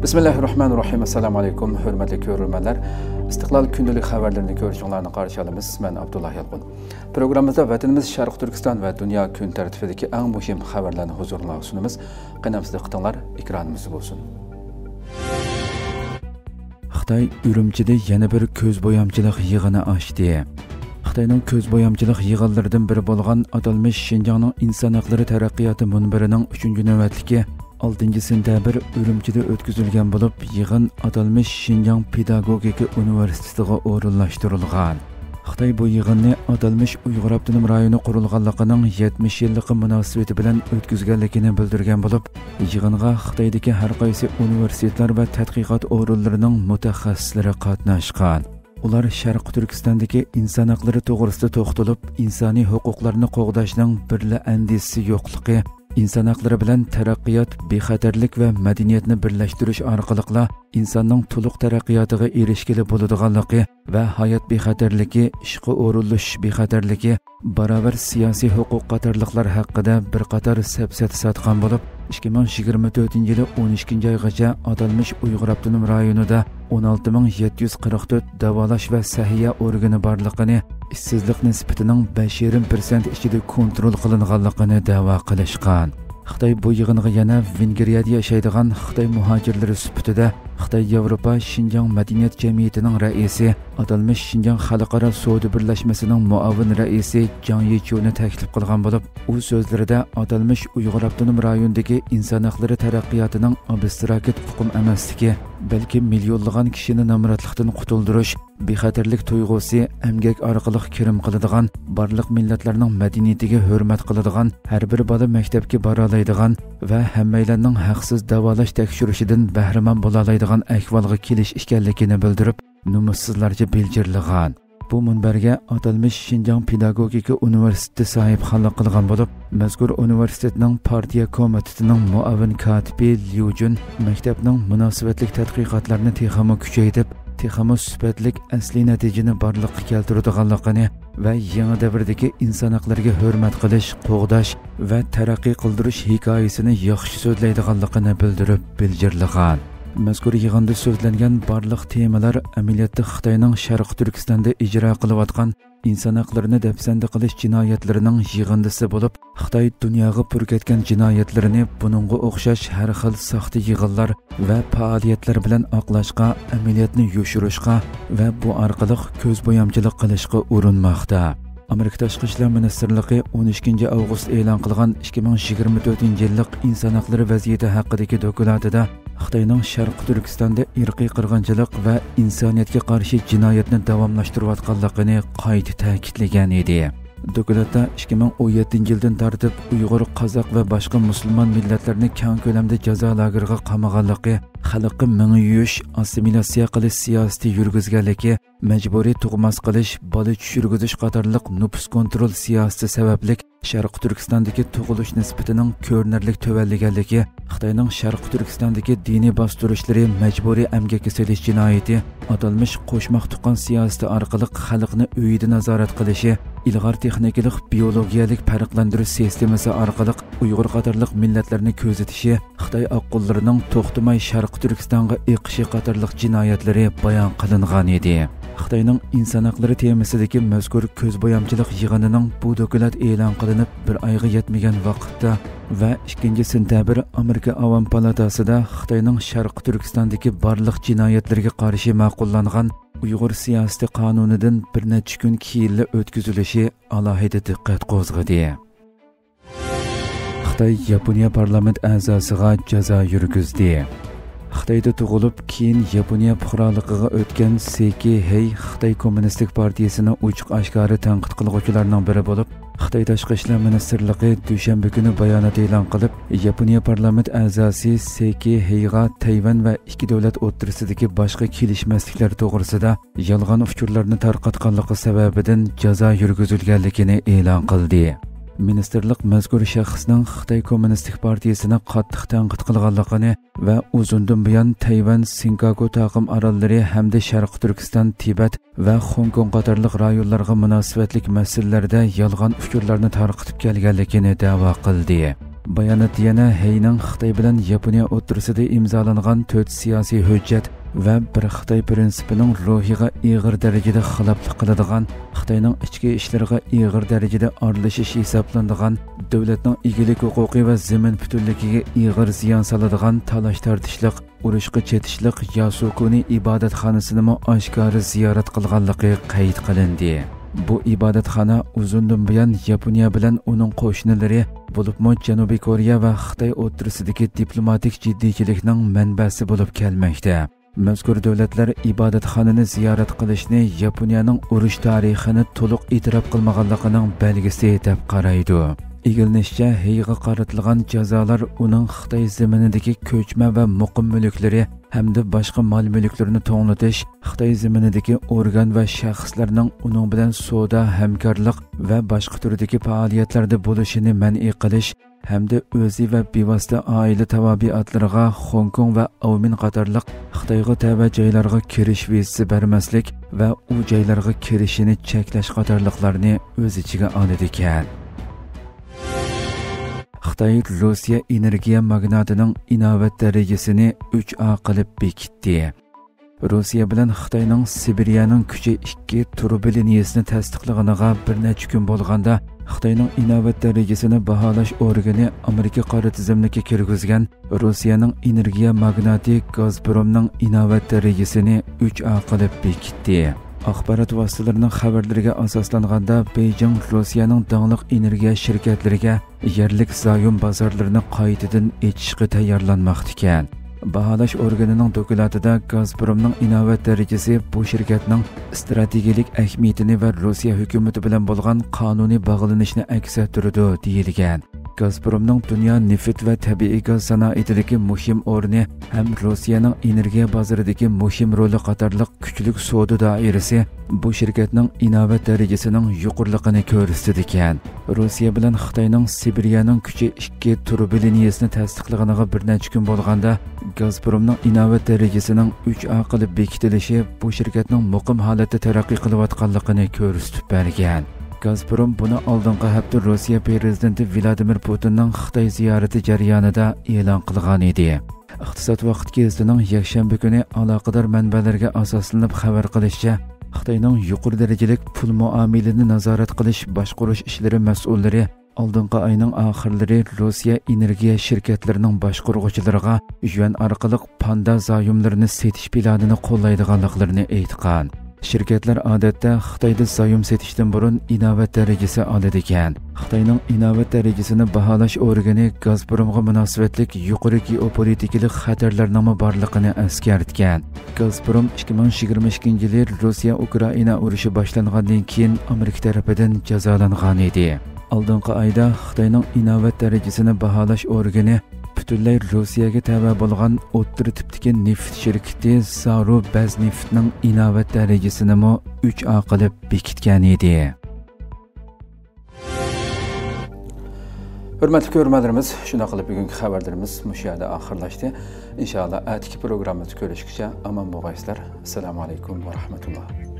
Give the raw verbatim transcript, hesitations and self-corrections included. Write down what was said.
بىسمىللاھىررەھمانىررەھىم. ئەسسالامۇ ئەلەيكۇم، ھۆرمەتلىك كۆرۈرمەنلەر. ئىستىقلال كۈندىلىك خەۋەرلىرىنى كۆرۈشۈڭلارنى قارشى ئالىمىز. مەن ئابدۇللا يالقۇن. پروگراممىمىزدا ۋەتىنىمىز شەرقىي تۈركىستان ۋە دۇنيا كۈن تەرتىپىدىكى ئەڭ مۇھىم خەۋەرلەرنى ھۇزۇرۇڭلارغا سۇنىمىز. قېنى ئەمىسە دىققىتىڭلار ئېكرانىمىزدا بولسۇن. خىتاي ئۈرۈمچىدە يەنە بىر كۆز بويامچىلىق يىغىنى ئاچتى. خىتاينىڭ كۆز بويامچىلىق يىغىنلىرىدىن بىرى بولغان ئاتالمىش شىنجاڭنىڭ ئىنسان ھەقلىرى تەرەققىياتى مۇنبىرىنىڭ ئۈچىنچى نۆۋەتلىكى ئالتىنچى سېنتەبىر ئۈرۈمچىدە ئۆتكۈزۈلگەن بولۇپ، يىغىن ئاتالمىش شىنجاڭ پېداگوگىكا ئۇنىۋېرسىتېتىغا ئورۇنلاشتۇرۇلغان. خىتاي بۇ يىغىننى ئاتالمىش ئۇيغۇر ئاپتونوم رايونى قۇرۇلغانلىقىنىڭ يەتمىش يىللىقى مۇناسىۋىتى بىلەن ئۆتكۈزگەنلىكىنى بىلدۈرگەن بولۇپ، يىغىنغا خىتايدىكى ھەر قايسى ئۇنىۋېرسىتېتلار ۋە تەتقىقات ئورۇنلىرىنىڭ مۇتەخەسسىسلىرى قاتناشقان. ئۇلار شەرقىي تۈركىستاندىكى ئىنسان ھەقلىرى توغرىسىدا توختىلىپ، ئىنسانىي ھوقۇقلارنى قوغداشنىڭ بىرلا ئەندىزىسى يوقلۇقى، ئىنسان ھەقلىرى بىلەن تەرەققىيات، بىخەتەرلىك ۋە مەدەنىيەتنى بىرلەشتۈرۈش ئارقىلىقلا ئىنساننىڭ تولۇق تەرەققىياتىغا ئېرىشكىلى بولىدىغانلىقى ۋە ھايات بىخەتەرلىكى، ئىشقا ئورۇنلىشىش بىخەتەرلىكى، باراۋەر سىياسىي ھوقۇق قاتارلىقلار ھەققىدە بىر قاتار سەپسەتە ساتقان بولۇپ، ئىككى مىڭ يىگىرمە تۆتىنچى يىلى ئون ئىككىنچى ئايغىچە ئاتالمىش ئۇيغۇر ئاپتونوم رايونىدا ئون ئالتە مىڭ يەتتە يۈز قىرىق تۆت داۋالاش ۋە سەھىيە ئورگىنى بارلىقىنى، ئىشسىزلىق نىسبىتىنىڭ بەش يېرىم پىرسەنت ئىچىدە كونترول قىلىنغانلىقىنى دەۋا قىلىشقان. خىتاي بۇ يىغىنغا يەنە ۋېنگرىيەدە ياشايدىغان خىتاي مۇھاجىرلىرى سۈپىتىدە خىتاي ياۋروپا شىنجاڭ مەدەنىيەت جەمئىيىتىنىڭ رەئىسى، ئاتالمىش شىنجاڭ خەلقئارا سودا بىرلەشمىسىنىڭ مۇئاۋىن رەئىسى جاڭ يىچيۇنى تەكلىپ قىلغان بولۇپ، ئۇ سۆزلىرىدە ئاتالمىش ئۇيغۇر ئاپتونوم رايونىدىكى ئىنسان ھەقلىرى تەرەققىياتىنىڭ ئابستراكت ئۇقۇم ئەمەسلىكى، بەلكى مىليونلىغان كىشىنى نامراتلىقتىن قۇتۇلدۇرۇش، بىخەتەرلىك تۇيغۇسى، ئەمگەك ئارقىلىق كىرىم قىلىدىغان، بارلىق مىللەتلەرنىڭ مەدەنىيىتىگە ھۆرمەت قىلىدىغان، ھەر بىر بالا مەكتەپكە بارالايدىغان ۋە ھەممەيلەننىڭ ھەقسىز داۋالاش تەكشۈرۈشىدىن بەھرىمەن بولالايدىغان ئەھۋالغا كېلىش ئىكەنلىكىنى بىلدۈرۈپ، نومۇسسىزلارچە بىلجىرلىغان. بۇ مۇنبەرگە ئاتالمىش شىنجاڭ پېداگوگىكا ئۇنىۋېرسىتېتى ساھىبخانلىق قىلغان بولۇپ، مەزكۇر ئۇنىۋېرسىتېتنىڭ پارتىيە كومىتېتىنىڭ مۇئاۋىن كاتىپى ليۇ جۈن مەكتەپنىڭ مۇناسىۋەتلىك تەتقىقاتلارنى تېخىمۇ كۈچەيتىپ، تېخىمۇ سۈپەتلىك ئەسلىي نەتىجىنى بارلىققا كەلتۈرىدىغانلىقىنى ۋە يېڭى دەۋردىكى ئىنسان ھەقلىرىگە ھۆرمەت قىلىش، قوغداش ۋە تەرەققىي قىلدۇرۇش ھېكايىسىنى ياخشى سۆزلەيدىغانلىقىنى بىلدۈرۈپ بىلجىرلىغان. مەزكۇر يىغىندا سۆزلەنگەن بارلىق تېمىلار ئەمەلىيەتتە خىتاينىڭ شەرقىي تۈركىستاندا ئىجرا قىلىۋاتقان ئىنسان ھەقلىرىنى دەپسەندە قىلىش جىنايەتلىرىنىڭ يىغىندىسى بولۇپ، خىتاي دۇنياغا پۈركەتكەن جىنايەتلىرىنى بۇنىڭغا ئوخشاش ھەر خىل ساختا يىغىنلار ۋە پائالىيەتلەر بىلەن ئاقلاشقا، ئەمەلىيەتنى يوشۇرۇشقا ۋە بۇ ئارقىلىق كۆزبويامچىلىق قىلىشقا ئۇرۇنماقتا. ئامېرىكا تاشقى ئىشلار مىنىستىرلىقى ئون ئىككىنچى ئاۋغۇست ئېلان قىلغان ئىككى مىڭ يىگىرمە تۆتىنچى يىللىق ئىنسان ھەقلىرى ۋەزىيىتى ھەققىدىكى دوكلاتىدا خىتاينىڭ شەرقىي تۈركىستاندا ئىرقىي قىرغىنچىلىق ۋە ئىنسانىيەتكە قارشى جىنايەتنى داۋاملاشتۇرۇۋاتقانلىقىنى قايتا تەكىتلىگەن ئىدى. دوكلاتتا ئىككى مىڭ ئون يەتتىنچى يىلدىن تارتىپ ئۇيغۇر، قازاق ۋە باشقا مۇسۇلمان مىللەتلەرنى كەڭ كۆلەمدە جازا لاگېرىغا قامىغانلىقى، خەلققە مېڭە يۇيۇش، ئاسسىمىلياتسىيە قىلىش سىياسىتى يۈرگۈزگەنلىكى، مەجبۇرىي تۇغماس قىلىش، بالا چۈشۈرگۈزۈش قاتارلىق نوپۇس كونترول سىياسىتى سەۋەبلىك شەرقىي تۈركىستاندىكى تۇغۇلۇش نىسبىتىنىڭ كۆرۈنەرلىك تۆۋەنلىگەنلىكى، خىتاينىڭ شەرقىي تۈركىستاندىكى دىنىي باستۇرۇشلىرى، مەجبۇرىي ئەمگەككە سېلىش جىنايىتى، ئاتالمىش قوشماق تۇغقان سىياسىتى ئارقىلىق خەلقنى ئۆيىدە نازارەت قىلىشى، ئىلغار تېخنىكىلىق بىيولوگىيەلىك پەرقلەندۈرۈش سىستېمىسى ئارقىلىق ئۇيغۇر قاتارلىق مىللەتلەرنى كۆزىتىشى، خىتاي ئاققۇنلىرىنىڭ توختىماي شەرقىي تۈركىستانغا ئېقىشى قاتارلىق جىنايەتلىرى بايان قىلىنغان ئىدى. خىتاينىڭ ئىنسان ھەقلىرى تېمىسىدىكى مەزكۇر كۆزبويامچىلىق يىغىنىنىڭ بۇ دوكلات ئېلان قىلىنىپ بىر ئايغا يەتمىگەن ۋاقىتتا ۋە ئىككىنچى سېنتەبىر ئامېرىكا ئاۋام پالاتاسىدا خىتاينىڭ شەرقىي تۈركىستاندىكى بارلىق جىنايەتلىرىگە قارشى ماقۇللانغان ئۇيغۇر سىياسىتى قانۇنىدىن بىر نەچچە كۈن كېيىنلا ئۆتكۈزۈلۈشى ئالاھىدە دىققەت قوزغىدى. خىتاي ياپونىيە پارلامېنت ئەزاسىغا جازا يۈرگۈزدى. خىتايدا تۇغۇلۇپ، كېيىن ياپونىيە پۇقرالىقىغا ئۆتكەن سېكى ھېي خىتاي كوممۇنىستىك پارتىيىسىنى ئوچۇق ئاشكارا تەنقىد قىلغۇچىلارنىڭ بىرى بولۇپ، خىتاي تاشقى ئىشلار مىنىستىرلىقى دۈشەنبە كۈنى بايانات ئېلان قىلىپ، ياپونىيە پارلامېنت ئەزاسى سېكى ھېيغا تەيۋەن ۋە ئىككى دۆلەت ئوتتۇرىسىدىكى باشقا كېلىشمەسلىكلەر توغرىسىدا يالغان ئۇچۇرلارنى تارقاتقانلىقى سەۋەبىدىن جازا يۈرگۈزۈلگەنلىكىنى ئېلان قىلدى. مىنىستىرلىق مەزكۇر شەخسنىڭ خىتاي كوممۇنىستىك پارتىيىسىنى قاتتىق تەنقىد قىلغانلىقىنى ۋە ئۇزۇندىن بۇيان تەيۋەن، سىنكاكۇ تاقىم ئاراللىرى ھەمدە شەرقىي تۈركىستان، تىبەت ۋە خوڭكوڭ قاتارلىق رايونلارغا مۇناسىۋەتلىك مەسىلىلەردە يالغان ئۇچۇرلارنى تارقىتىپ كەلگەنلىكىنى دەۋا قىلدى. باياناتتا يەنە ھېينىڭ خىتاي بىلەن ياپونىيە ئوتتۇرىسىدا ئىمزالانغان تۆت سىياسىي ھۆججەت ۋە بىر خىتاي پىرىنسىپىنىڭ روھىغا ئېغىر دەرىجىدە خىلاپلىق قىلىدىغان، خىتاينىڭ ئىچكى ئىشلىرىغا ئېغىر دەرىجىدە ئارىلىشىش ھېسابلىنىدىغان، دۆلەتنىڭ ئىگىلىك ھوقۇقى ۋە زېمىن پۈتۈنلۈكىگە ئېغىر زىيان سالىدىغان تالاش-تارتىشلىق، ئۇرۇشقا چېتىشلىق ياسۇكۇنى ئىبادەتخانىسىنىمۇ ئاشكارا زىيارەت قىلغانلىقى قەيت قىلىندى. بۇ ئىبادەتخانا ئۇزۇندىن بۇيان ياپونىيە بىلەن ئۇنىڭ قوشنىلىرى، بولۇپمۇ جەنۇبىي كورېيە ۋە خىتاي ئوتتۇرىسىدىكى دىپلوماتىك جىددىيچىلىكنىڭ مەنبەسى بولۇپ كەلمەكتە. مەزكۇر دۆلەتلەر ئىبادەتخانىنى زىيارەت قىلىشنى ياپونىيەنىڭ ئۇرۇش تارىخىنى تولۇق ئېتىراپ قىلمىغانلىقىنىڭ بەلگىسى دەپ قارايدۇ. ئىگىلىنىشىچە، ھېيغا قارىتىلغان جازالار ئۇنىڭ خىتاي زېمىنىدىكى كۆچمە ۋە مۇقىم مۈلۈكلىرى ھەمدە باشقا مال-مۈلۈكلىرىنى توڭلىتىش، خىتاي زېمىنىدىكى ئورگان ۋە شەخسلەرنىڭ ئۇنىڭ بىلەن سودا، ھەمكارلىق ۋە باشقا تۈردىكى پائالىيەتلەردە بولۇشىنى مەنئى قىلىش، ھەمدە ئۆزى ۋە بىۋاسىتە ئائىلە تاۋابىئاتلىرىغا خوڭكوڭ ۋە ئاۋمېن قاتارلىق خىتايغا تەۋە جايلارغا كىرىش ۋىزىسى بەرمەسلىك ۋە ئۇ جايلارغا كىرىشىنى چەكلەش قاتارلىقلارنى ئۆز ئىچىگە ئالىدىكەن. خىتاي روسىيە ئېنېرگىيە ماگناتىنىڭ ئىناۋەت دەرىجىسىنى ئۈچ ئا قىلىپ بېكىتتى. روسىيە بىلەن خىتاينىڭ سىبىرىيەنىڭ كۈچى ئىككى تۇرۇبا لىنىيىسىنى تەستىقلىغىنىغا بىر نەچچە كۈن بولغاندا، خىتاينىڭ ئىناۋەت دەرىجىسىنى باھالاش ئورگىنى ئامېرىكا قارا تىزىملىككە كىرگۈزگەن روسىيەنىڭ ئېنېرگىيە ماگناتى گازپرومنىڭ ئىناۋەت دەرىجىسىنى ئۈچ ئا قىلىپ بېكىتتى. ئاخبارات ۋاسىتىلىرىنىڭ خەۋەرلىرىگە ئاساسلانغاندا، بېيجىڭ روسىيەنىڭ داڭلىق ئېنېرگىيە شىركەتلىرىگە يەرلىك زايوم بازارلىرىنى قايتىدىن ئېچىشقا تەييارلانماقتىكەن. باھالاش ئورگىنىنىڭ دوكلاتىدا گازپرومنىڭ ئىناۋەت دەرىجىسى بۇ شىركەتنىڭ ئىستراتېگىيەلىك ئەھمىيىتىنى ۋە روسىيە ھۆكۈمىتى بىلەن بولغان قانۇنىي باغلىنىشنى ئەكس ئەتتۈرىدۇ، دېيىلگەن. گازپرومنىڭ دۇنيا نېفىت ۋە تەبىئىي گاز سانائىتىدىكى مۇھىم ئورنى ھەم روسىيەنىڭ ئېنېرگىيە بازىرىدىكى مۇھىم رولى قاتارلىق كۈچلۈك سودا دائىرىسى بۇ شىركەتنىڭ ئىناۋەت دەرىجىسىنىڭ يۇقىرىلىقىنى كۆرسىتىدىكەن. روسىيە بىلەن خىتاينىڭ سىبىرىيەنىڭ كۈچى ئىككى تۇرۇبا لىنىيىسىنى تەستىقلىغىنىغا بىر نەچچە كۈن بولغاندا، گازپرومنىڭ ئىناۋەت دەرىجىسىنىڭ ئۈچ ئا قىلىپ بېكىتىلىشى بۇ شىركەتنىڭ مۇقىم ھالەتتە تەرەققىي قىلىۋاتقانلىقىنى كۆرسىتىپ بەرگەن. گازپروم بۇنى ئالدىنقى ھەپتە روسىيە پىرېزىدېنتى ۋلادىمىر پۇتىننىڭ خىتاي زىيارىتى جەريانىدا ئېلان قىلغان ئىدى. ئىقتىساد ۋاقىت گېزىتىنىڭ يەكشەنبە كۈنى ئالاقىدار مەنبەلەرگە ئاساسلىنىپ خەۋەر قىلىشىچە، خىتاينىڭ يۇقىرى دەرىجىلىك پۇل مۇئامىلىنى نازارەت قىلىش باشقۇرۇش ئىشلىرى مەسئۇللىرى ئالدىنقى ئاينىڭ ئاخىرلىرى روسىيە ئېنېرگىيە شىركەتلىرىنىڭ باشقۇرغۇچىلىرىغا يۈەن ئارقىلىق پاندا زايوملىرىنى سېتىش پىلانىنى قوللايدىغانلىقلىرىنى ئېيتقان. شىركەتلەر ئادەتتە خىتايدا زايوم سېتىشتىن بۇرۇن ئىناۋەت دەرىجىسى ئالىدىكەن. خىتاينىڭ ئىناۋەت دەرىجىسىنى باھالاش ئورگىنى گازپرومغا مۇناسىۋەتلىك يۇقىرى گېئوپولىتىكىلىق خەتەرلەرنىڭمۇ بارلىقىنى ئەسكەرتكەن. گازپروم ئىككى مىڭ يىگىرمە ئىككىنچى يىلى روسىيە ئۇكرائىنا ئۇرۇشى باشلانغاندىن كېيىن ئامېرىكا تەرىپىدىن جازالانغان ئىدى. ئالدىنقى ئايدا خىتاينىڭ ئىناۋەت دەرىجىسىنى باھالاش ئورگىنى پۈتۈنلەي روسىيەگە تەۋە بولغان ئوتتۇرا تىپتىكى نېفىت شىركىتى زارۇ بەزنېفتنىڭ ئىناۋەت دەرىجىسىنىمۇ ئۈچ ئا قىلىپ بېكىتكەن ئىدى. ھۆرمەتلىك كۆرۈرمەنلىرىمىز، شۇنداق قىلىپ بۈگۈنكى خەۋەرلىرىمىز مۇشۇ يەردە ئاخىرلاشتى. ئىنشائاللا، ئەتىكى پروگراممىمىزدا كۆرۈشكىچە ئامان بولغايسىلەر. ئەسسالامۇ ئەلەيكۇم ۋە رەھمەتۇللا.